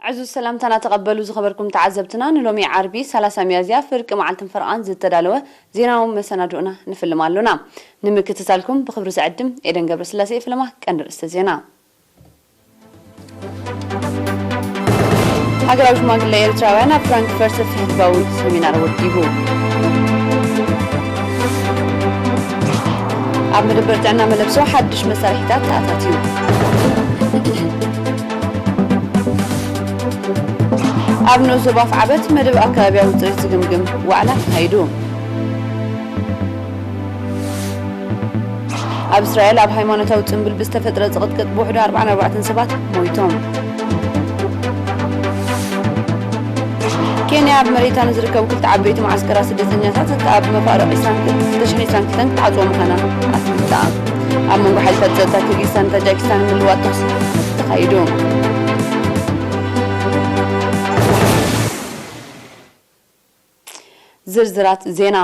ዕዙዝ ሰላምታና ተቐበሉ ዝኸበርኩም ተዓዘብትና፣ ንሎሚ ዓርቢ ሰላሳ ሚያዝያ ፍርቂ መዓልትን ፈረቓን ዝተዳለወ ዜናዊ መሰናድኡና ንፍልም ኣሎና። ንምክትታልኩም ብኽብሪ ዝዕድም ኤደን ገብረስላሴ። ፍልማ ቀንዲ ርእስተ ዜና። ሃገራዊ ሽማግለ ኤርትራውያን ኣብ ፍራንክፈርት ሰፊሕ ህዝባዊ ሰሚናር ወዲቡ። ኣብ መደበር ጥዕና መለብሶ ሓድሽ መሳርሒታት ተኣታትዩ። ኣብ ንኡስ ዞባ ኣፍዓበት መደብ ኣከባቢያዊ ጽሬት ዝግምግም ዋዕላ ተኻይዱ። ኣብ እስራኤል ኣብ ሃይማኖታዊ ጽምብል ብዝተፈጥረ ጽቕጥቅጥ ብውሕዱ ኣርባዓን ኣርባዕተን ሰባት ሞይቶም። ኬንያ ኣብ መሬታ ንዝርከቡ ክልተ ዓበይቲ መዓስከራት ስደተኛታት ካብ መፋርቕ ክልተ ሽሕን ዕስራን ክልተን ክትዓጽዎ ምዃና ኣፍሊጣ። ኣብ መንጎ ሓይልታት ጸጥታ ኪርጊስታን ታጃኪስታን ምልዋጥ ተኹሲ ተኻይዱ። ዝርዝራት ዜና።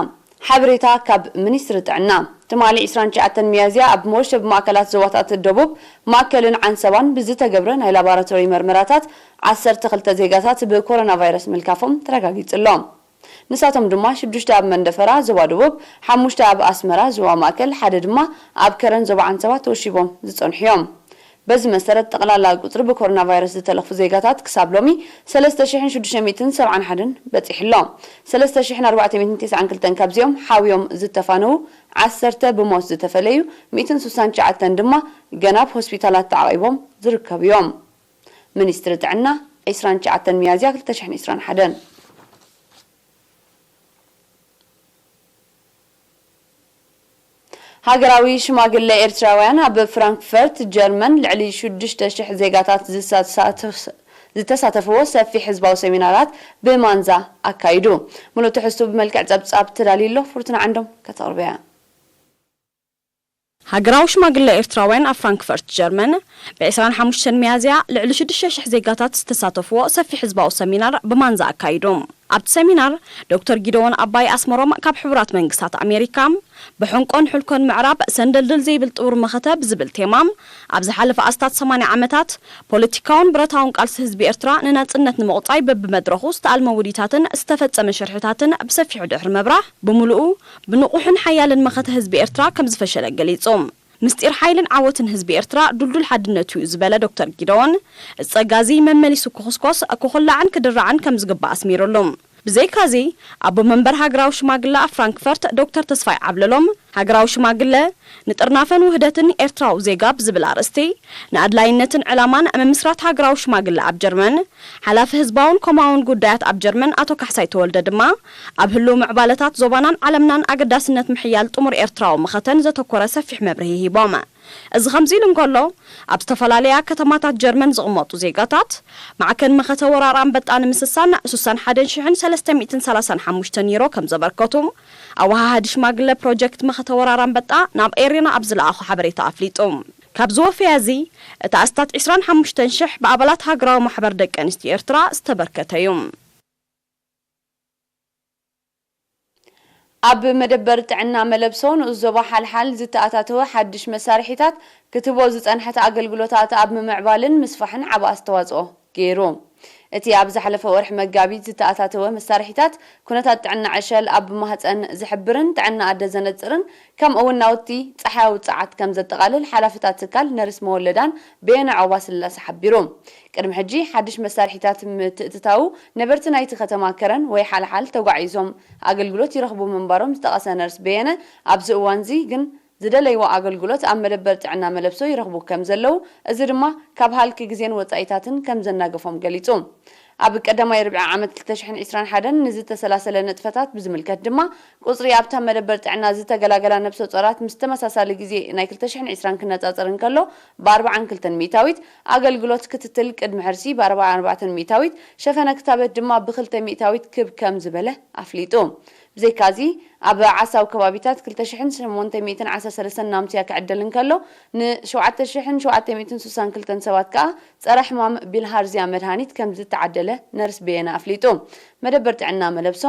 ሓበሬታ ካብ ሚኒስትሪ ጥዕና። ትማሊ ዕስራን ትሽዓተን ሚያዝያ ኣብ መወሸቢ ማእከላት ዞባታት ደቡብ፣ ማእከልን ዓንሰባን ብዝተገብረ ናይ ላቦራቶሪ መርመራታት ዓሰርተ ክልተ ዜጋታት ብኮሮና ቫይረስ ምልካፎም ተረጋጊጹ ኣሎ። ንሳቶም ድማ ሽዱሽተ ኣብ መንደፈራ ዞባ ደቡብ፣ ሓሙሽተ ኣብ ኣስመራ ዞባ ማእከል፣ ሓደ ድማ ኣብ ከረን ዞባ ዓንሰባ ተወሺቦም ዝጸንሑ እዮም። በዚ መሰረት፣ ጠቕላላ ቁጽሪ ብኮሮና ቫይረስ ዝተለኽፉ ዜጋታት ክሳብ ሎሚ ሰለስተ ሽሕን ሽዱሽተ ሚእትን ሰብዓን ሓደን በጺሑ ኣሎ። ሰለስተ ሽሕን ኣርባዕተ ሚእትን ተስዓን ክልተን ካብዚኦም ሓውዮም ዝተፋነዉ፣ ዓሰርተ ብሞት ዝተፈለዩ፣ ሚእትን ሱሳን ትሽዓተን ድማ ገና ኣብ ሆስፒታላት ተዓቒቦም ዝርከቡ እዮም። ሚኒስትሪ ጥዕና፣ ዕስራን ትሽዓተን ሚያዝያ ክልተ ሽሕን ዕስራን ሓደን። ሃገራዊ ሽማግለ ኤርትራውያን ኣብ ፍራንክፈርት ጀርመን ልዕሊ ሽዱሽተ ሽሕ ዜጋታት ዝሳተፍ-፣ ዝተሳተፍዎ ሰፊሕ ህዝባዊ ሰሚናራት ብማንዛ ኣካይዱ። ሙሉእ ትሕዝቱ ብመልክዕ ጸብጻብ ተዳልዩ ኣሎ፣ ፍርቱና ዓንዶም ከተቕርቦ እያ። ሃገራዊ ሽማግለ ኤርትራውያን ኣብ ፍራንክፈርት ጀርመን ብዕስራን ሓሙሽተን ሚያዝያ ልዕሊ ሽዱሽተ ሽሕ ዜጋታት ዝተሳተፍዎ ሰፊሕ ህዝባዊ ሰሚናር ብማንዛ ኣካይዱ። ኣብቲ ሰሚናር ዶክተር ጊደዎን ኣባይ ኣስመሮም ካብ ሕቡራት መንግስታት ኣሜሪካ፣ ብሕንቆን ሕልኮን ምዕራብ ሰንደልድል ዘይብል ጥቡር መኸተ ብዝብል ቴማ፣ ኣብ ዝሓለፈ ኣስታት ሰማንያ ዓመታት ፖለቲካውን ብረታውን ቃልሲ ህዝቢ ኤርትራ ንናጽነት ንምቑጻይ በብመድረኹ ዝተኣልመ ውዲታትን ዝተፈጸመ ሽርሕታትን ብሰፊሑ ድሕሪ ምብራህ፣ ብምሉኡ ብንቑሕን ሓያልን መኸተ ህዝቢ ኤርትራ ከም ዝፈሸለ ገሊጹ። ምስጢር ሓይልን ዓወትን ህዝቢ ኤርትራ ድልዱል ሓድነቱ እዩ ዝበለ ዶክተር ጊደዎን፣ እዚ ጸጋ እዚ መመሊሱ ክኹስኮስ፣ ክኹላዕን ክድራዕን ከም ዝግባእ ኣስሚሩሉ። ብዘይካዚ፣ ኣቦ መንበር ሃገራዊ ሽማግለ ኣብ ፍራንክፈርት ዶክተር ተስፋይ ዓብለሎም፣ ሃገራዊ ሽማግለ ንጥርናፈን ውህደትን ኤርትራዊ ዜጋ ብዝብል ኣርእስቲ፣ ንኣድላይነትን ዕላማን ምምስራት ሃገራዊ ሽማግለ ኣብ ጀርመን፣ ሓላፊ ህዝባውን ኮማውን ጉዳያት ኣብ ጀርመን ኣቶ ካሕሳይ ተወልደ ድማ፣ ኣብ ህሉው ምዕባለታት ዞባናን ዓለምናን ኣገዳስነት ምሕያል ጥሙር ኤርትራዊ መኸተን ዘተኮረ ሰፊሕ መብርሂ ሂቦም። እዚ ከምዚ ኢሉ እንከሎ፣ ኣብ ዝተፈላለያ ከተማታት ጀርመን ዝቕመጡ ዜጋታት፣ ማዕከን መኸተ ወራር ኣንበጣ ንምስሳን ሱሳን ሓደን ሽሕን ሰለስተ ሚእትን ሰላሳን ሓሙሽተን ዩሮ ከም ዘበርከቱ፣ ኣወሃሃዲ ሽማግለ ፕሮጀክት መኸተ ወራር ኣንበጣ ናብ ኤሬና ኣብ ዝለኣኾ ሓበሬታ ኣፍሊጡ። ካብዚ ወፈያ እዚ፣ እቲ ኣስታት ዕስራን ሓሙሽተን ሽሕ ብኣባላት ሃገራዊ ማሕበር ደቂ ኣንስትዮ ኤርትራ ዝተበርከተ እዩ። ኣብ መደበር ጥዕና መለብሶ ንኡስ ዞባ ሓልሓል ዝተኣታተወ ሓድሽ መሳርሒታት፣ ክትህቦ ዝጸንሐት ኣገልግሎታት ኣብ ምምዕባልን ምስፋሕን ዓቢ ኣስተዋጽኦ ገይሩ። እቲ ኣብ ዝሓለፈ ወርሒ መጋቢት ዝተኣታተወ መሳርሒታት፣ ኩነታት ጥዕና ዕሸል ኣብ ማህጸን ዝሕብርን ጥዕና ኣደ ዘነጽርን፣ ከምኡ እውን ናውቲ ጸሓያዊ ጸዓት ከም ዘጠቓልል ሓላፊ እታ ትካል ነርስ መወለዳን በየነ ዑቕባስላሰ ሓቢሩ። ቅድሚ ሕጂ ሓድሽ መሳርሒታት ምትእትታዉ ነበርቲ ናይቲ ከተማ ከረን ወይ ሓልሓል ተጓዒዞም ኣገልግሎት ይረኽቡ ምንባሮም ዝጠቐሰ ነርስ በየነ፣ ኣብዚ እዋንዚ ግን ዝደለይዎ ኣገልግሎት ኣብ መደበር ጥዕና መለብሶ ይረኽቡ ከም ዘለዉ፣ እዚ ድማ ካብ ሃልኪ ግዜን ወጻኢታትን ከም ዘናገፎም ገሊጹ። ኣብ ቀዳማይ ርብዒ ዓመት ክልተ ሽሕን ዕስራን ሓደን ንዝተሰላሰለ ንጥፈታት ብዝምልከት ድማ፣ ቁጽሪ ኣብታ መደበር ጥዕና ዝተገላገላ ነብሰ ጾራት ምስ ተመሳሳሊ ግዜ ናይ ክልተ ሽሕን ዕስራን ክነጻጸር እንከሎ፣ ብኣርባዓን ክልተን ሚእታዊት፣ ኣገልግሎት ክትትል ቅድሚ ሕርሲ ብኣርባዓን ኣርባዕተን ሚእታዊት፣ ሸፈነ ክታበት ድማ ብኽልተ ሚእታዊት ክብ ከም ዝበለ ኣፍሊጡ። ብዘይካዚ፣ ኣብ ዓሳው ከባቢታት ክልተ ሽሕን ሸሞንተ ሚእትን ዓሰርተ ሰለስተን ናምስያ ክዕደል እንከሎ፣ ንሸውዓተ ሽሕን ሸውዓተ ሚእትን ሱሳን ክልተን ሰባት ከኣ ጸረ ሕማም ቢልሃርዝያ መድሃኒት ከም ዝተዓደለ ነርስ በየነ ኣፍሊጡ። መደበር ጥዕና መለብሶ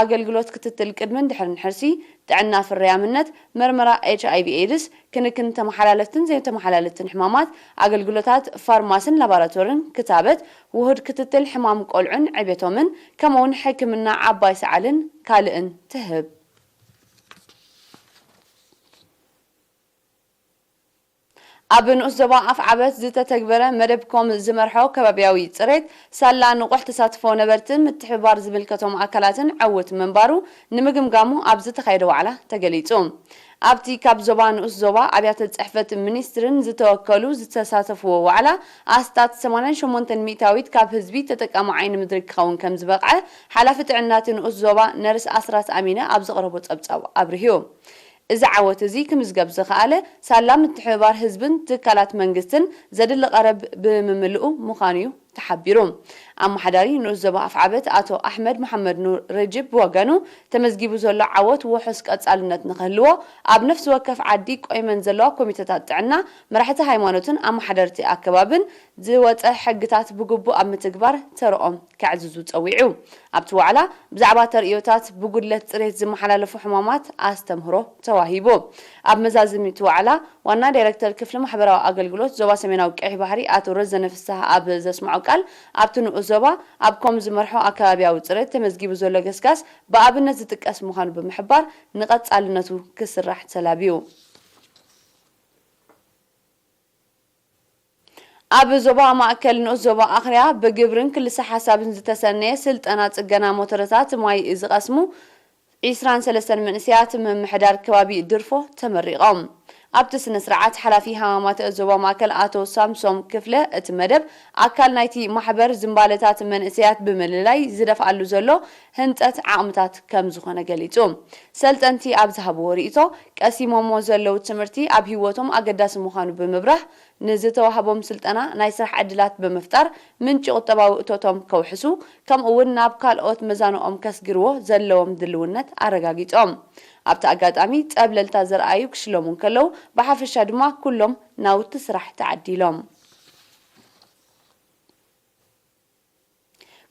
ኣገልግሎት ክትትል ቅድምን ድሕርን ሕርሲ፣ ጥዕና ፍርያምነት፣ መርመራ ኤች ኣይ ቪ ኤድስ፣ ክንክን ተመሓላለፍትን ዘይተመሓላለፍትን ሕማማት፣ ኣገልግሎታት ፋርማስን ላቦራቶርን፣ ክታበት፣ ውሁድ ክትትል ሕማም ቆልዑን ዕቤቶምን፣ ከምኡውን ሕክምና ዓባይ ሰዓልን ካልእን ትህብ። ኣብ ንኡስ ዞባ ኣፍዓበት ዝተተግበረ መደብ ኮም ዝመርሖ ከባብያዊ ጽሬት ሳላ ንቑሕ ተሳትፎ ነበርትን ምትሕብባር ዝምልከቶም ኣካላትን ዕዉት ምንባሩ ንምግምጋሙ ኣብ ዝተኻየደ ዋዕላ ተገሊጹ። ኣብቲ ካብ ዞባ ንኡስ ዞባ ኣብያተ ጽሕፈት ሚኒስትርን ዝተወከሉ ዝተሳተፍዎ ዋዕላ ኣስታት ሰማንያን ሸሞንተን ሚእታዊት ካብ ህዝቢ ተጠቃሚ ዓይኒ ምድሪ ክኸውን ከም ዝበቕዐ ሓላፊ ጥዕናቲ ንኡስ ዞባ ነርስ ኣስራት ኣሚነ ኣብ ዘቕረቦ ጸብጻብ ኣብርህዩ። እዚ ዓወት እዚ ክምዝገብ ዝኸኣለ ሳላ ምትሕብባር ህዝብን ትካላት መንግስትን ዘድሊ ቀረብ ብምምልኡ ምዃኑ እዩ ተሓቢሩ። ኣመሓዳሪ ንኡስ ዞባ ኣፍዓበት ኣቶ ኣሕመድ መሓመድ ኑር ርጅብ ብወገኑ፣ ተመዝጊቡ ዘሎ ዓወት ውሑስ ቀጻልነት ንኽህልዎ ኣብ ነፍሲ ወከፍ ዓዲ ቆይመን ዘለዋ ኮሚተታት ጥዕና፣ መራሕቲ ሃይማኖትን ኣመሓደርቲ ኣከባብን ዝወጸ ሕግታት ብግቡእ ኣብ ምትግባር ተርኦም ከዕዝዙ ጸዊዑ። ኣብቲ ዋዕላ ብዛዕባ ተርእዮታት ብጉድለት ጽሬት ዝመሓላለፉ ሕማማት ኣስተምህሮ ተዋሂቡ። ኣብ መዛዘሚ እቲ ዋዕላ ዋና ዳይረክተር ክፍሊ ማሕበራዊ ኣገልግሎት ዞባ ሰሜናዊ ቀይሕ ባሕሪ ኣቶ ረዘነ ፍስሃ ኣብ ዘስምዖ ቃል፣ ኣብቲ ንኡስ ዞባ ኣብ ኮም ዝመርሖ ኣከባብያዊ ጽሬት ተመዝጊቡ ዘሎ ገስጋስ ብኣብነት ዝጥቀስ ምዃኑ ብምሕባር፣ ንቐጻልነቱ ክስራሕ ተላብዩ። ኣብ ዞባ ማእከል ንኡስ ዞባ ኣኽርያ ብግብርን ክልሰ ሓሳብን ዝተሰነየ ስልጠና ጽገና ሞተረታት ማይ ዝቐስሙ ዒስራን ሰለስተን መንእሰያት ምምሕዳር ከባቢ ድርፎ ተመሪቖም። ኣብቲ ስነ ስርዓት ሓላፊ ሃማማተ ዞባ ማእከል ኣቶ ሳምሶም ክፍለ፣ እቲ መደብ ኣካል ናይቲ ማሕበር ዝምባለታት መንእሰያት ብምልላይ ዝደፍኣሉ ዘሎ ህንጸት ዓቕምታት ከም ዝኾነ ገሊጹ። ሰልጠንቲ ኣብ ዝሃብዎ ርእይቶ፣ ቀሲሞሞ ዘለዉ ትምህርቲ ኣብ ህይወቶም ኣገዳሲ ምዃኑ ብምብራህ፣ ንዝተዋህቦም ስልጠና ናይ ስራሕ ዕድላት ብምፍጣር ምንጪ ቁጠባዊ እቶቶም ከውሕሱ፣ ከምኡ እውን ናብ ካልኦት መዛንኦም ከስግርዎ ዘለዎም ድልውነት ኣረጋጊጾም። ኣብቲ ኣጋጣሚ ጸብለልታ ዘርኣዩ ክሽለሙ እንከለዉ፣ ብሓፈሻ ድማ ኩሎም ናውቲ ስራሕ ተዓዲሎም።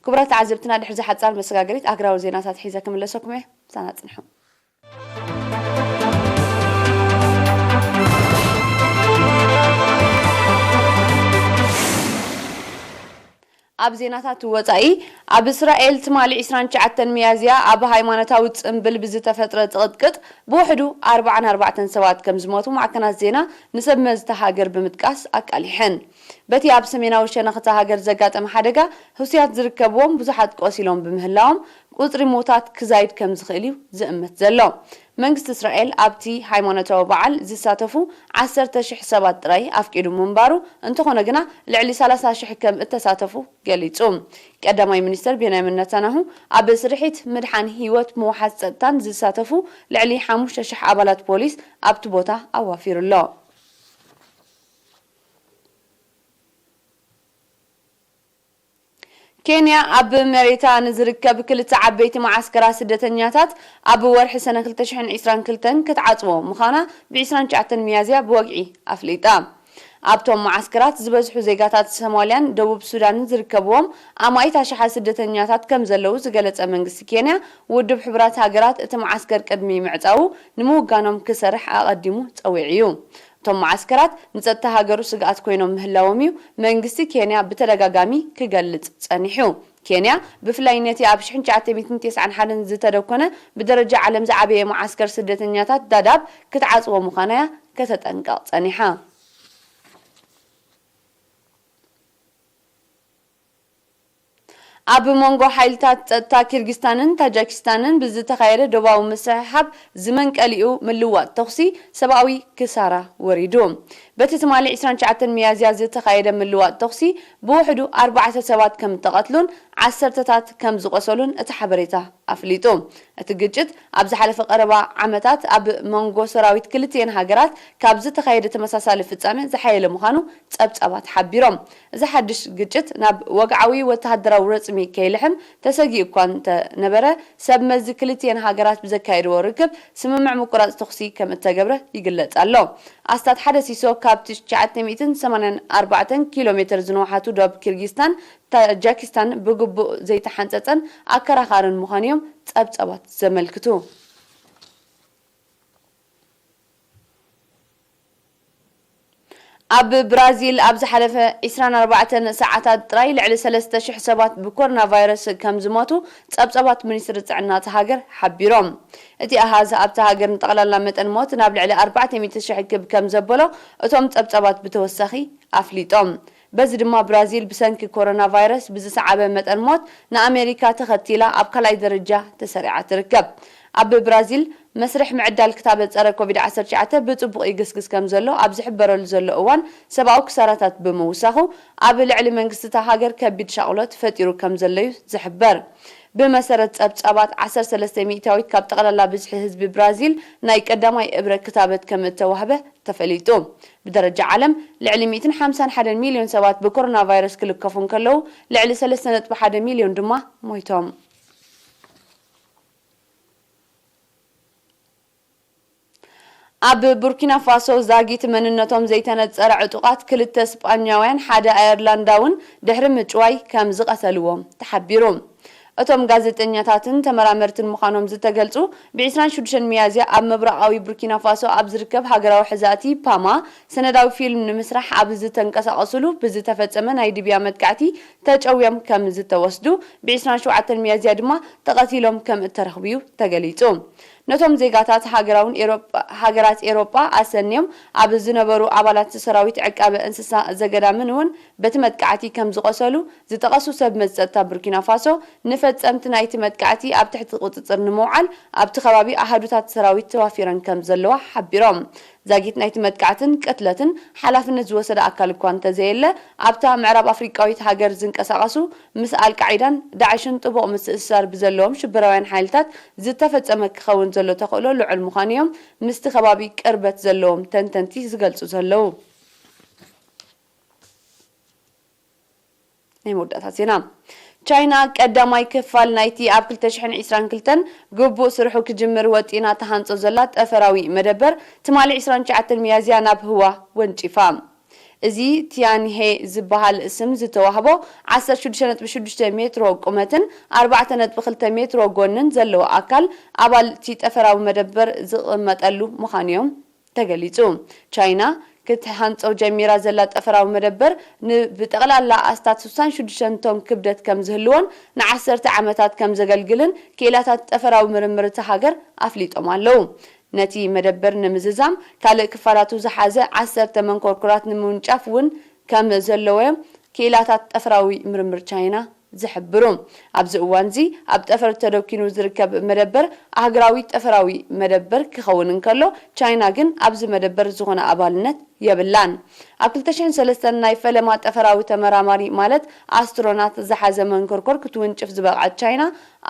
ክቡራት ተዓዘብትና፣ ድሕሪ እዚ ሓጻር መሰጋገሪት ኣህጉራዊ ዜናታት ሒዘ ክምለሰኩም እየ። ምሳና ጽንሑ። ኣብ ዜናታት ወጻኢ፣ ኣብ እስራኤል ትማሊ ዒስራን ትሽዓተን ሚያዝያ ኣብ ሃይማኖታዊ ጽምብል ብዝተፈጥረ ጽቕጥቅጥ ብውሕዱ ኣርባዓን ኣርባዕተን ሰባት ከም ዝሞቱ ማዕከናት ዜና ንሰብ መዚ እታ ሃገር ብምጥቃስ ኣቃሊሐን። በቲ ኣብ ሰሜናዊ ሸነኽ እታ ሃገር ዘጋጠመ ሓደጋ፣ ህሱያት ዝርከብዎም ብዙሓት ቆሲሎም ብምህላዎም፣ ቁጽሪ ምዉታት ክዛይድ ከም ዝኽእል እዩ ዝእመት ዘሎ። መንግስቲ እስራኤል ኣብቲ ሃይማኖታዊ በዓል ዝሳተፉ ዓሰርተ ሽሕ ሰባት ጥራይ ኣፍቂዱ ምንባሩ፣ እንተኾነ ግና ልዕሊ ሰላሳ ሽሕ ከም እተሳተፉ ገሊጹ። ቀዳማይ ሚኒስተር ቤንያሚን ነታንያሁ፣ ኣብ ስርሒት ምድሓን ህይወት ምውሓስ ጸጥታን ዝሳተፉ ልዕሊ ሓሙሽተ ሽሕ ኣባላት ፖሊስ ኣብቲ ቦታ ኣዋፊሩ ኣሎ። ኬንያ ኣብ መሬታ ንዝርከብ ክልተ ዓበይቲ መዓስከራት ስደተኛታት ኣብ ወርሒ ሰነ ክልተ ሽሕን ዕስራን ክልተን ክትዓጽዎ ምዃና ብ ዕስራን ትሽዓተን ሚያዝያ ብወግዒ ኣፍሊጣ። ኣብቶም መዓስከራት ዝበዝሑ ዜጋታት ሶማልያን ደቡብ ሱዳንን ዝርከብዎም ኣማኢት ኣሽሓት ስደተኛታት ከም ዘለዉ ዝገለጸ መንግስቲ ኬንያ፣ ውድብ ሕቡራት ሃገራት እቲ መዓስከር ቅድሚ ምዕጻዉ ንምውጋኖም ክሰርሕ ኣቐዲሙ ጸዊዑ እዩ። እቶም መዓስከራት ንጸጥታ ሃገሩ ስግኣት ኮይኖም ምህላዎም እዩ መንግስቲ ኬንያ ብተደጋጋሚ ክገልጽ ጸኒሑ። ኬንያ ብፍላይ ነቲ ኣብ ሽሕን ትሽዓተ ሚእትን ተስዓን ሓደን ዝተደኮነ ብደረጃ ዓለም ዝዓበየ መዓስከር ስደተኛታት ዳዳብ ክትዓጽዎ ምዃና እያ ከተጠንቅቕ ጸኒሓ። ኣብ መንጎ ሓይልታት ጸጥታ ኪርጊስታንን ታጃኪስታንን ብዝተኻየደ ዶባዊ ምስሕሓብ ዝመንቀሊኡ ምልዋጥ ተኹሲ ሰብኣዊ ክሳራ ወሪዱ። በቲ ትማሊ ዕስራን ትሽዓተን ሚያዝያ ዝተኻየደ ምልዋጥ ተኹሲ ብውሕዱ ኣርባዕተ ሰባት ከም እተቐትሉን ዓሰርተታት ከም ዝቖሰሉን እቲ ሓበሬታ ኣፍሊጡ። እቲ ግጭት ኣብ ዝሓለፈ ቀረባ ዓመታት ኣብ መንጎ ሰራዊት ክልቲኤን ሃገራት ካብ ዝተኻየደ ተመሳሳሊ ፍጻሜ ዝሓየለ ምዃኑ ጸብጻባት ሓቢሮም። እዚ ሓድሽ ግጭት ናብ ወግዓዊ ወተሃደራዊ ረጽሚ ከይልሕም ተሰጊኡ እኳ እንተነበረ፣ ሰብ መዚ ክልቲኤን ሃገራት ብዘካየድዎ ርክብ ስምምዕ ምቁራጽ ተኹሲ ከም እተገብረ ይግለጽ ኣሎ። ኣስታት ሓደ ሲሶ ካብቲ ትሽዓተ ሚእትን ሰማንያን ኣርባዕተን ኪሎ ሜትር ዝነውሓቱ ዶብ ኪርጊስታን ታጃኪስታን ብግቡእ ዘይተሓንጸጸን ኣከራኻርን ምዃኑ እዮም ጸብጸባት ዘመልክቱ። ኣብ ብራዚል ኣብ ዝሓለፈ ዕስራን ኣርባዕተን ሰዓታት ጥራይ ልዕሊ ሰለስተ ሽሕ ሰባት ብኮሮና ቫይረስ ከም ዝሞቱ ጸብጸባት ሚኒስትሪ ጥዕና እታ ሃገር ሓቢሮም። እቲ ኣሃዝ ኣብታ ሃገር ንጠቕላላ መጠን ሞት ናብ ልዕሊ ኣርባዕተ ሚእቲ ሽሕ ክብ ከም ዘበሎ እቶም ጸብጸባት ብተወሳኺ ኣፍሊጦም። በዚ ድማ ብራዚል ብሰንኪ ኮሮና ቫይረስ ብዝሰዓበ መጠን ሞት ንኣሜሪካ ተኸቲላ ኣብ ካልኣይ ደረጃ ተሰሪዓ ትርከብ። ኣብ ብራዚል መስርሕ ምዕዳል ክታበት ጸረ ኮቪድ ዓሰርተ ትሽዓተ ብጽቡቕ ይግስግስ ከም ዘሎ ኣብ ዝሕበረሉ ዘሎ እዋን፣ ሰብኣዊ ክሳራታት ብምውሳኹ ኣብ ልዕሊ መንግስቲ እታ ሃገር ከቢድ ሻቕሎት ፈጢሩ ከም ዘሎ እዩ ዝሕበር። ብመሰረት ጸብጻባት፣ ዓሰርተ ሰለስተ ሚእታዊት ካብ ጠቕላላ ብዝሒ ህዝቢ ብራዚል ናይ ቀዳማይ እብረ ክታበት ከም እተዋህበ ተፈሊጡ። ብደረጃ ዓለም ልዕሊ ሚእትን ሓምሳን ሓደን ሚልዮን ሰባት ብኮሮና ቫይረስ ክልከፉ እንከለዉ፣ ልዕሊ ሰለስተ ነጥቢ ሓደ ሚልዮን ድማ ሞይቶም። ኣብ ቡርኪና ፋሶ ዛጊት መንነቶም ዘይተነጸረ ዕጡቓት ክልተ ስጳኛውያን ሓደ ኣየርላንዳውን ድሕሪ ምጭዋይ ከም ዝቐተልዎም ተሓቢሩ። እቶም ጋዜጠኛታትን ተመራመርትን ምዃኖም ዝተገልጹ፣ ብ ዕስራን ሽዱሽተን ሚያዝያ ኣብ ምብራቓዊ ቡርኪና ፋሶ ኣብ ዝርከብ ሃገራዊ ሕዛእቲ ፓማ ሰነዳዊ ፊልም ንምስራሕ ኣብ ዝተንቀሳቐሱሉ ብዝተፈጸመ ናይ ድብያ መጥቃዕቲ ተጨውዮም ከም ዝተወስዱ፣ ብ ዕስራን ሸውዓተን ሚያዝያ ድማ ተቐቲሎም ከም እተረኽቡ እዩ ተገሊጹ። ነቶም ዜጋታት ሃገራውን ኤሮጳ-፣ ሃገራት ኤሮጳ ኣሰንዮም ኣብ ዝነበሩ ኣባላት ሰራዊት ዕቃበ እንስሳ ዘገዳምን እውን በቲ መጥቃዕቲ ከም ዝቖሰሉ ዝጠቐሱ ሰብ መዚ ጸጥታ ቡርኪና ፋሶ፣ ንፈጸምቲ ናይቲ መጥቃዕቲ ኣብ ትሕቲ ቁጽጽር ንምውዓል ኣብቲ ከባቢ ኣሃዱታት ሰራዊት ተዋፊረን ከም ዘለዋ ሓቢሮም። ዛጊት ናይቲ መጥቃዕትን ቅትለትን ሓላፍነት ዝወሰደ ኣካል እኳ እንተዘየለ፣ ኣብታ ምዕራብ ኣፍሪቃዊት ሃገር ዝንቀሳቐሱ ምስ ኣልቃዒዳን ዳዕሽን ጥቡቕ ምትእስሳር ብዘለዎም ሽበራውያን ሓይልታት ዝተፈጸመ ክኸውን ዘሎ ተኽእሎ ልዑል ምዃኑ እዮም ምስቲ ከባቢ ቅርበት ዘለዎም ተንተንቲ ዝገልጹ ዘለዉ። ናይ መወዳእታ ዜና። ቻይና ቀዳማይ ክፋል ናይቲ ኣብ ክልተ ሽሕን ዕስራን ክልተን ግቡእ ስርሑ ክጅምር ወጢና ትሃንጾ ዘላ ጠፈራዊ መደበር ትማሊ ዕስራን ትሽዓተን ሚያዝያ ናብ ህዋ ወንጪፋ። እዚ ቲያንሄ ዝበሃል ስም ዝተዋህቦ ዓሰርተ ሽዱሽተ ነጥቢ ሽዱሽተ ሜትሮ ቁመትን ኣርባዕተ ነጥቢ ክልተ ሜትሮ ጎንን ዘለዎ ኣካል ኣባል እቲ ጠፈራዊ መደበር ዝቕመጠሉ ምዃኑ እዮም ተገሊጹ። ቻይና ክትሃንጾ ጀሚራ ዘላ ጠፈራዊ መደበር ን-፣ ብጠቕላላ ኣስታት ስሳን ሽዱሽተን ቶን ክብደት ከም ዝህልዎን ንዓሰርተ ዓመታት ከም ዘገልግልን ክኢላታት ጠፈራዊ ምርምር እታ ሃገር ኣፍሊጦም ኣለዉ። ነቲ መደበር ንምዝዛም ካልእ ክፋላቱ ዝሓዘ ዓሰርተ መንኮርኩራት ንምውንጫፍ እውን ከም ዘለዎ'ዮም ክኢላታት ጠፈራዊ ምርምር ቻይና ዝሕብሩ። ኣብዚ እዋንዚ ኣብ ጠፈር ተደኪኑ ዝርከብ መደበር ኣህጉራዊ ጠፈራዊ መደበር ክኸውን እንከሎ፣ ቻይና ግን ኣብዚ መደበር ዝኾነ ኣባልነት የብላን። ኣብ ክልተ ሽሕን ሰለስተን ናይ ፈለማ ጠፈራዊ ተመራማሪ ማለት ኣስትሮናት ዝሓዘ መንኮርኮር ክትውንጭፍ ዝበቕዐት ቻይና፣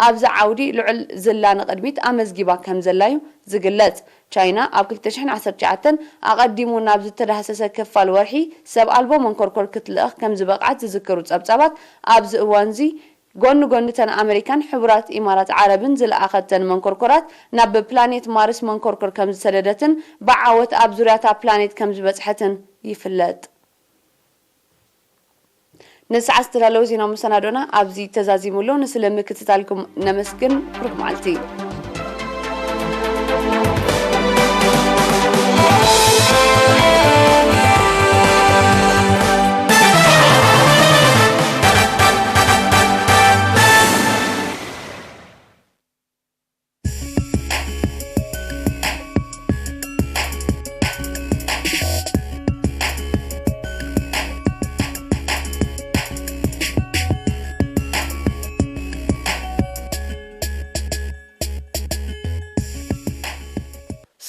ኣብዚ ዓውዲ ልዑል ዝላ ንቕድሚት ኣመዝጊባ ከም ዘላ እዩ ዝግለጽ። ቻይና ኣብ ክልተ ሽሕን ዓሰርተ ትሽዓተን ኣቐዲሙ ናብ ዝተዳህሰሰ ክፋል ወርሒ ሰብ ኣልቦ መንኮርኮር ክትልእኽ ከም ዝበቕዓት ዝዝክሩ ጸብጻባት፣ ኣብዚ እዋንዚ ጎኒ ጎኒ እተን ኣመሪካን ሕቡራት ኢማራት ዓረብን ዝለኣኸተን መንኮርኮራት ናብ ፕላኔት ማርስ መንኮርኮር ከም ዝሰደደትን ብዓወት ኣብ ዙርያታ ፕላኔት ከም ዝበጽሐትን ይፍለጥ። ንሰዓት ዝተዳለወ ዜናዊ መሰናዶና ኣብዚ ተዛዚሙ ኣሎ። ንስለ ምክትታልኩም ነመስግን። ብሩኽ መዓልቲ።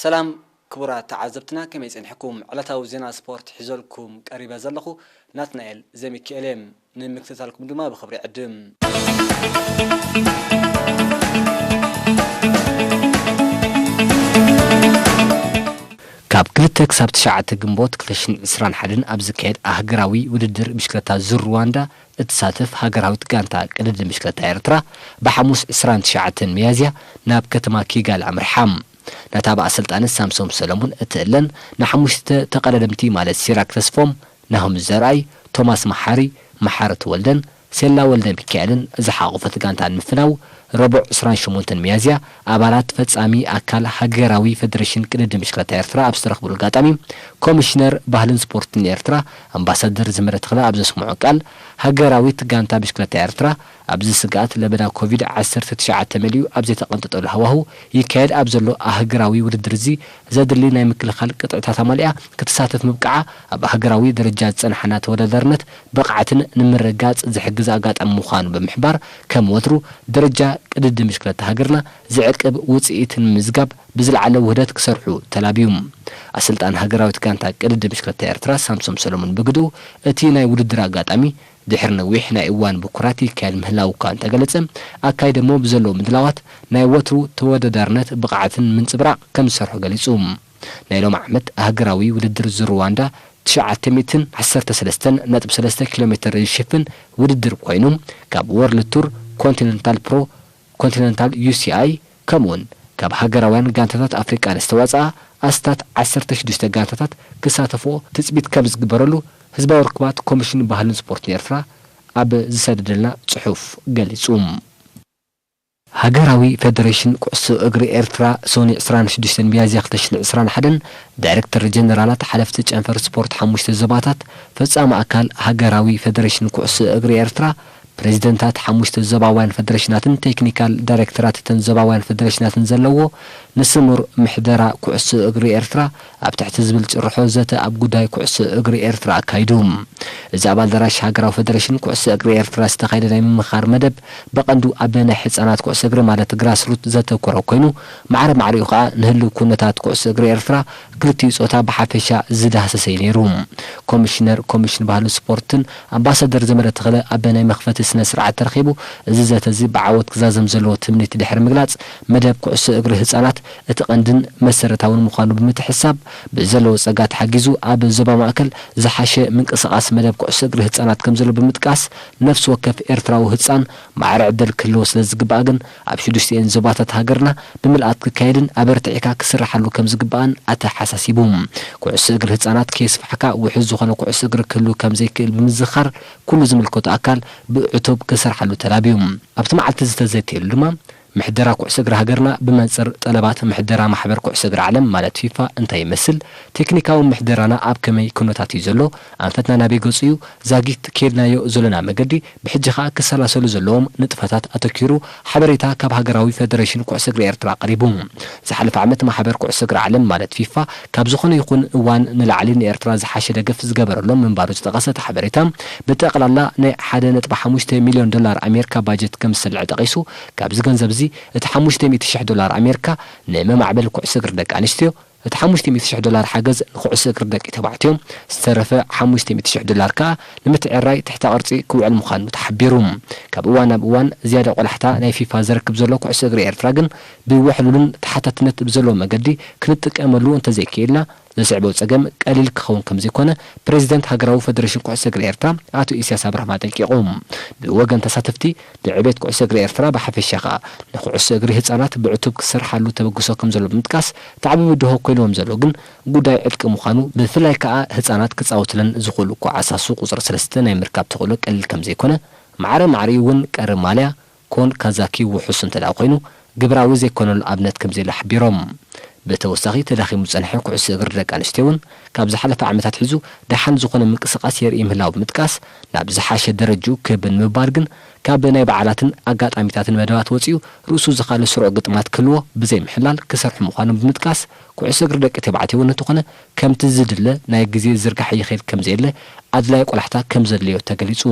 ሰላም ክቡራት ተዓዘብትና፣ ከመይ ጸኒሕኩም? ዕለታዊ ዜና ስፖርት ሒዘልኩም ቀሪበ ዘለኹ ናትናኤል ዘሚካኤል እየ። ንምክትታልኩም ድማ ብኽብሪ ዕድም። ካብ ክልተ ክሳብ ትሽዓተ ግንቦት ክልተ ሽሕን ዕስራን ሓደን ኣብ ዝካየድ ኣህጉራዊ ውድድር ብሽክለታ ዙር ሩዋንዳ እትሳተፍ ሃገራዊት ጋንታ ቅድድም ብሽክለታ ኤርትራ፣ ብሓሙስ ዕስራን ትሽዓተን ሚያዝያ ናብ ከተማ ኪጋሊ ኣምሪሓ። ነታ ብኣሰልጣኒ ሳምሶም ሰለሙን እትእለን ንሓሙሽተ ተቐዳደምቲ ማለት ሲራክ ተስፎም፣ ናሆም ዘርኣይ፣ ቶማስ መሓሪ፣ መሓሪ ተወልደን ሴላ ወልደ ሚካኤልን ዝሓቖፈት ጋንታ ንምፍናው፣ ረቡዕ ዕስራን ሸሞንተን ሚያዝያ ኣባላት ፈጻሚ ኣካል ሃገራዊ ፈደረሽን ቅድድም ብሽክለታ ኤርትራ ኣብ ዝተረኽብሉ ኣጋጣሚ፣ ኮሚሽነር ባህልን ስፖርትን ኤርትራ ኣምባሳደር ዘመረ ተኽለ ኣብ ዘስምዖ ቃል፣ ሃገራዊት ጋንታ ብሽክለታ ኤርትራ ኣብዚ ስግኣት ለበዳ ኮቪድ ዓሰርተ ትሽዓተ መሊኡ ኣብ ዘይተቐንጠጠሉ ሃዋሁ ይካየድ ኣብ ዘሎ ኣህጉራዊ ውድድር እዚ ዘድሊ ናይ ምክልኻል ቅጥዕታት ኣማሊኣ ክትሳተፍ ምብቃዓ ኣብ ኣህጉራዊ ደረጃ ዝጸንሓና ተወዳዳርነት ብቕዓትን ንምርግጋጽ ዝሕግዝ ኣጋጣሚ ምዃኑ ብምሕባር፣ ከም ወትሩ ደረጃ ቅድድም ብሽክለታ ሃገርና ዝዕቅብ ውጽኢት ንምምዝጋብ ብዝለዓለ ውህደት ክሰርሑ ተላብዩ። ኣሰልጣን ሃገራዊት ጋንታ ቅድድም ብሽክለታ ኤርትራ ሳምሶም ሰለሙን ብግድኡ፣ እቲ ናይ ውድድር ኣጋጣሚ ድሕሪ ነዊሕ ናይ እዋን ብኩራት ይካየድ ምህላው እኳ እንተገለጸ፣ ኣካይደሞ ብዘለዎ ምድላዋት ናይ ወትሩ ተወዳዳርነት ብቕዓትን ምንጽብራቕ ከም ዝሰርሑ ገሊጹ። ናይ ሎሚ ዓመት ኣህጉራዊ ውድድር ዙር ሩዋንዳ ትሽዓተ ሚእትን ዓሰርተ ሰለስተን ነጥቢ ሰለስተ ኪሎ ሜተር ዝሽፍን ውድድር ኮይኑ፣ ካብ ወርልድ ቱር፣ ኮንቲነንታል ፕሮ፣ ኮንቲነንታል ዩ ሲ ኣይ፣ ከምኡውን ካብ ሃገራውያን ጋንታታት ኣፍሪቃ ንዝተዋጽኣ ኣስታት ዓሰርተ ሽዱሽተ ጋንታታት ክሳተፍኦ ትጽቢት ከም ዝግበረሉ ህዝባዊ ርክባት ኮሚሽን ባህልን ስፖርትን ኤርትራ ኣብ ዝሰደደልና ጽሑፍ ገሊጹ። ሃገራዊ ፈደሬሽን ኩዕሶ እግሪ ኤርትራ ሶኒ ዕስራን ሽዱሽተን ሚያዝያ ክልተ ሽሕን ዕስራን ሓደን ዳይሬክተር ጀነራላት ሓለፍቲ ጨንፈር ስፖርት ሓሙሽተ ዞባታት ፈጻሚ ኣካል ሃገራዊ ፈደሬሽን ኩዕሶ እግሪ ኤርትራ ፕሬዚደንታት ሓሙሽተ ዞባውያን ፈደሬሽናትን ቴክኒካል ዳይሬክተራት እተን ዞባውያን ፈደሬሽናትን ዘለዎ ንስሙር ምሕደራ ኩዕሶ እግሪ ኤርትራ ኣብ ትሕቲ ዝብል ጭርሖ ዘተ ኣብ ጉዳይ ኩዕሶ እግሪ ኤርትራ ኣካይዱ። እዚ ኣብ ኣዳራሽ ሃገራዊ ፈደሬሽን ኩዕሶ እግሪ ኤርትራ ዝተኻየደ ናይ ምምኻር መደብ ብቐንዱ ኣብ ናይ ህጻናት ኩዕሶ እግሪ ማለት ግራስሩት ዘተኮረ ኮይኑ፣ ማዕረ ማዕሪኡ ከኣ ንህልው ኩነታት ኩዕሶ እግሪ ኤርትራ ክልቲኡ ጾታ ብሓፈሻ ዝዳህሰሰ እዩ ነይሩ። ኮሚሽነር ኮሚሽን ባህልን ስፖርትን ኣምባሳደር ዘመረ ተኽለ ኣብ ናይ መኽፈቲ ስነ ስርዓት ተረኺቡ፣ እዚ ዘተ እዚ ብዓወት ክዛዘም ዘለዎ ትምኒት ድሕሪ ምግላጽ፣ መደብ ኩዕሶ እግሪ ህጻናት እቲ ቀንድን መሰረታውን ምዃኑ ብምትሕሳብ፣ ብዘለዎ ጸጋ ተሓጊዙ ኣብ ዞባ ማእከል ዝሓሸ ምንቅስቓስ መደብ ኩዕሶ እግሪ ህጻናት ከም ዘሎ ብምጥቃስ፣ ነፍሲ ወከፍ ኤርትራዊ ህጻን ማዕረ ዕድል ክህልዎ ስለ ዝግባእ ግን ኣብ ሽዱሽቲኤን ዞባታት ሃገርና ብምልኣት ክካየድን ኣበርቲዕካ ክስራሓሉ ከም ዝግባእን ኣተሓሳሲቡ። ኩዕሶ እግሪ ህጻናት ከየስፋሕካ ውሑስ ዝኾነ ኩዕሶ እግሪ ክህሉ ከም ዘይክእል ብምዝኻር ኩሉ ዝምልከቶ ኣካል ብዕቱብ ክሰርሓሉ ተላብዩ። ኣብቲ መዓልቲ ዝተዘተየሉ ድማ ምሕደራ ኩዕሶ እግሪ ሃገርና ብመንጽር ጠለባት ምሕደራ ማሕበር ኩዕሶ እግሪ ዓለም ማለት ፊፋ እንታይ ይመስል፣ ቴክኒካዊ ምሕደራና ኣብ ከመይ ኩነታት እዩ ዘሎ፣ ኣንፈትና ናበይ ገጹ እዩ፣ ዛጊት ከይድናዮ ዘሎና መገዲ፣ ብሕጂ ኸኣ ክሰላሰሉ ዘለዎም ንጥፈታት ኣተኪሩ ሓበሬታ ካብ ሃገራዊ ፈደሬሽን ኩዕሶ እግሪ ኤርትራ ቀሪቡ። ዝሓለፈ ዓመት ማሕበር ኩዕሶ እግሪ ዓለም ማለት ፊፋ ካብ ዝኾነ ይኹን እዋን ንላዕሊ ንኤርትራ ዝሓሸ ደገፍ ዝገበረሎም ምንባሩ ዝጠቐሰ እቲ ሓበሬታ፣ ብጠቕላላ ናይ ሓደ ነጥቢ ሓሙሽተ ሚልዮን ዶላር ኣሜሪካ ባጀት ከም ዝስልዐ ጠቒሱ፣ ካብዚ ገንዘብ እዚ እቲ ሓሙሽተ ሚእቲ ሽሕ ዶላር ኣሜሪካ ንመማዕበሊ ኩዕሶ እግሪ ደቂ ኣንስትዮ፣ እቲ ሓሙሽተ ሚእቲ ሽሕ ዶላር ሓገዝ ንኩዕሶ እግሪ ደቂ ተባዕትዮ፣ ዝተረፈ ሓሙሽተ ሚእቲ ሽሕ ዶላር ከኣ ንምትዕርራይ ትሕተ ቅርጺ ክውዕል ምዃኑ ተሓቢሩ። ካብ እዋን ናብ እዋን ዝያዳ ቆላሕታ ናይ ፊፋ ዘረክብ ዘሎ ኩዕሶ እግሪ ኤርትራ ግን ብውሕሉልን ተሓታትነት ብዘለዎ መገዲ ክንጥቀመሉ እንተዘይክኢልና፣ ዘስዕቦ ጸገም ቀሊል ክኸውን ከም ዘይኮነ ፕሬዚደንት ሃገራዊ ፈደሬሽን ኩዕሶ እግሪ ኤርትራ ኣቶ ኢሳያስ ኣብርሃም ኣጠንቂቑ። ብወገን ተሳተፍቲ፣ ንዕቤት ኩዕሶ እግሪ ኤርትራ ብሓፈሻ ከኣ ንኩዕሶ እግሪ ህጻናት ብዕቱብ ክሰርሓሉ ተበግሶ ከም ዘሎ ብምጥቃስ፣ እቲ ዓቢ ብድሆ ኮይንዎም ዘሎ ግን ጉዳይ ዕጥቂ ምዃኑ፣ ብፍላይ ከኣ ህጻናት ክጻወቱለን ዝኽእሉ ኮዓሳሱ ቁጽሪ ሰለስተ ናይ ምርካብ ተኽእሎ ቀሊል ከም ዘይኮነ፣ ማዕረ ማዕሪኡ እውን ቀሪ ማልያ፣ ኮን ካዛኪ ውሑስ እንተ ደኣ ኮይኑ፣ ግብራዊ ዘይኮነሉ ኣብነት ከም ዘየለ ሓቢሮም። ብተወሳኺ፣ ተዳኺሙ ዝጸንሐ ኩዕሶ እግሪ ደቂ ኣንስትዮ እውን ካብ ዝሓለፈ ዓመታት ሒዙ ደሓን ዝኾነ ምንቅስቓስ የርኢ ምህላው ብምጥቃስ፣ ናብ ዝሓሸ ደረጅኡ ክብ ንምባል ግን ካብ ናይ በዓላትን ኣጋጣሚታትን መደባት ወጺኡ ርእሱ ዘኻሊ ስሩዕ ግጥማት ክህልዎ ብዘይ ምሕላል ክሰርሑ ምዃኖም ብምጥቃስ፣ ኩዕሶ እግሪ ደቂ ተባዕትዮ እውን እንተኾነ ከምቲ ዝድለ ናይ ግዜ ዝርጋሐ ይኸይድ ከም ዘየለ ኣድላይ ቆላሕታ ከም ዘድለዮ ተገሊጹ።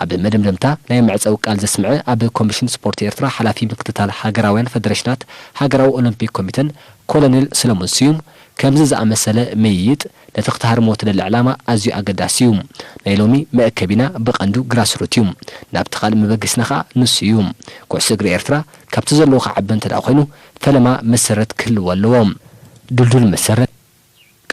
ኣብ መደምደምታ ናይ መዕጸዊ ቃል ዘስምዐ ኣብ ኮሚሽን ስፖርት ኤርትራ ሓላፊ ምክትታል ሃገራውያን ፈደሬሽናት ሃገራዊ ኦሎምፒክ ኮሚተን ኮሎኔል ሰለሞን ስዩም፣ ከምዚ ዝኣመሰለ ምይይጥ ነቲ ክትሃርሞ ትደሊ ዕላማ ኣዝዩ ኣገዳሲ እዩ። ናይ ሎሚ መእከቢና ብቐንዱ ግራስሩት እዩ። ናብቲ ካልእ መበገሲና ኸኣ ንሱ እዩ። ኩዕሶ እግሪ ኤርትራ ካብቲ ዘለዎ ክዓቢ እንተ ደኣ ኮይኑ ፈለማ መሰረት ክህልዎ ኣለዎ። ድልዱል መሰረት።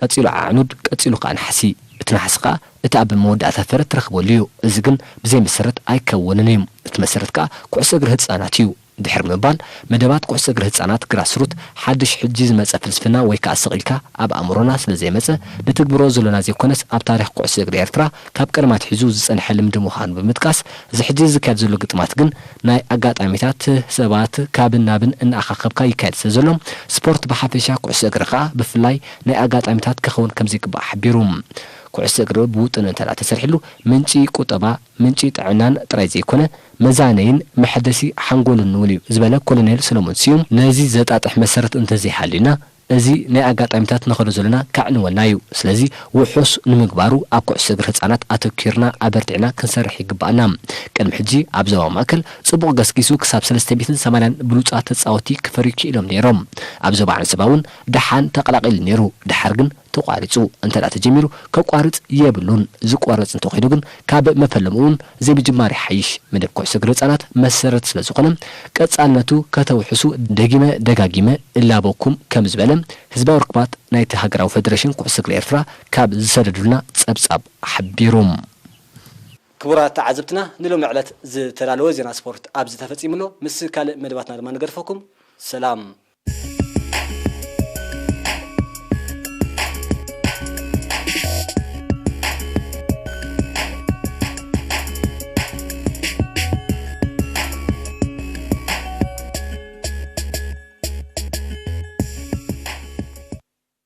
ቀጺሉ ዓዕኑድ፣ ቀጺሉ ከኣ ነሓሲ። እቲ ነሓሲ ከኣ እቲ ኣብ መወዳእታ ፍረ ትረኽበሉ እዩ። እዚ ግን ብዘይ መሰረት ኣይከውንን እዩ። እቲ መሰረት ከኣ ኩዕሶ እግሪ ህጻናት እዩ። ድሕሪ ምባል፣ መደባት ኩዕሶ እግሪ ህጻናት ግራስሩት ሓድሽ ሕጂ ዝመጸ ፍልስፍና ወይ ከኣ ስቕ ኢልካ ኣብ ኣእምሮና ስለ ዘይመጸ ንትግብሮ ዘሎና ዘይኮነስ ኣብ ታሪኽ ኩዕሶ እግሪ ኤርትራ ካብ ቀደም ኣትሒዙ ዝጸንሐ ልምዲ ምዃኑ ብምጥቃስ፣ እዚ ሕጂ ዝካየድ ዘሎ ግጥማት ግን ናይ ኣጋጣሚታት ሰባት ካብን ናብን እናኣኻኸብካ ይካየድ ስለ ዘሎ፣ ስፖርት ብሓፈሻ ኩዕሶ እግሪ ከኣ ብፍላይ ናይ ኣጋጣሚታት ክኸውን ከም ዘይግባእ ሓቢሩ። ኩዕሶ እግሪ ብውጥን እንተ ተሰሪሕሉ ምንጪ ቁጠባ፣ ምንጪ ጥዕናን ጥራይ ዘይኮነ መዛነይን መሐደሲ ሓንጎልን እውን እዩ ዝበለ ኮሎኔል ሰለሞን ስዩም፣ ነዚ ዘጣጥሕ መሰረት እንተዘይሃልዩና እዚ ናይ ኣጋጣሚታት ንኸዶ ዘለና ከዕንወና እዩ። ስለዚ ውሑስ ንምግባሩ ኣብ ኩዕሶ እግሪ ህጻናት ኣተኪርና ኣበርቲዕና ክንሰርሕ ይግባኣና። ቅድሚ ሕጂ ኣብ ዞባ ማእከል ጽቡቕ ገስጊሱ ክሳብ ሰለስተ ሚእትን ሰማንያን ብሉጻት ተጻወቲ ክፈርዩ ክኢሎም ነይሮም። ኣብ ዞባ ዓንሰባ እውን ደሓን ተቐላቒሉ ነይሩ። ደሓር ግን ተቋሪጹ። እንተ ደኣ ተጀሚሩ ከቋርጽ የብሉን። ዝቋረጽ እንተኾይኑ ግን ካብ መፈለምኡ እውን ዘይምጅማር ይሓይሽ። መደብ ኩዕሶ እግሪ ህጻናት መሰረት ስለ ዝኾነ ቀጻልነቱ ከተውሕሱ ደጊመ ደጋጊመ እላበኩም ከም ዝበለ ህዝባዊ ርክባት ናይቲ ሃገራዊ ፈደረሽን ኩዕሶ እግሪ ኤርትራ ካብ ዝሰደዱልና ጸብጻብ ሓቢሩ። ክቡራት ተዓዘብትና ንሎሚ ዕለት ዝተዳለወ ዜና ስፖርት ኣብዚ ተፈጺሙ ኣሎ። ምስ ካልእ መደባትና ድማ ንገድፈኩም። ሰላም።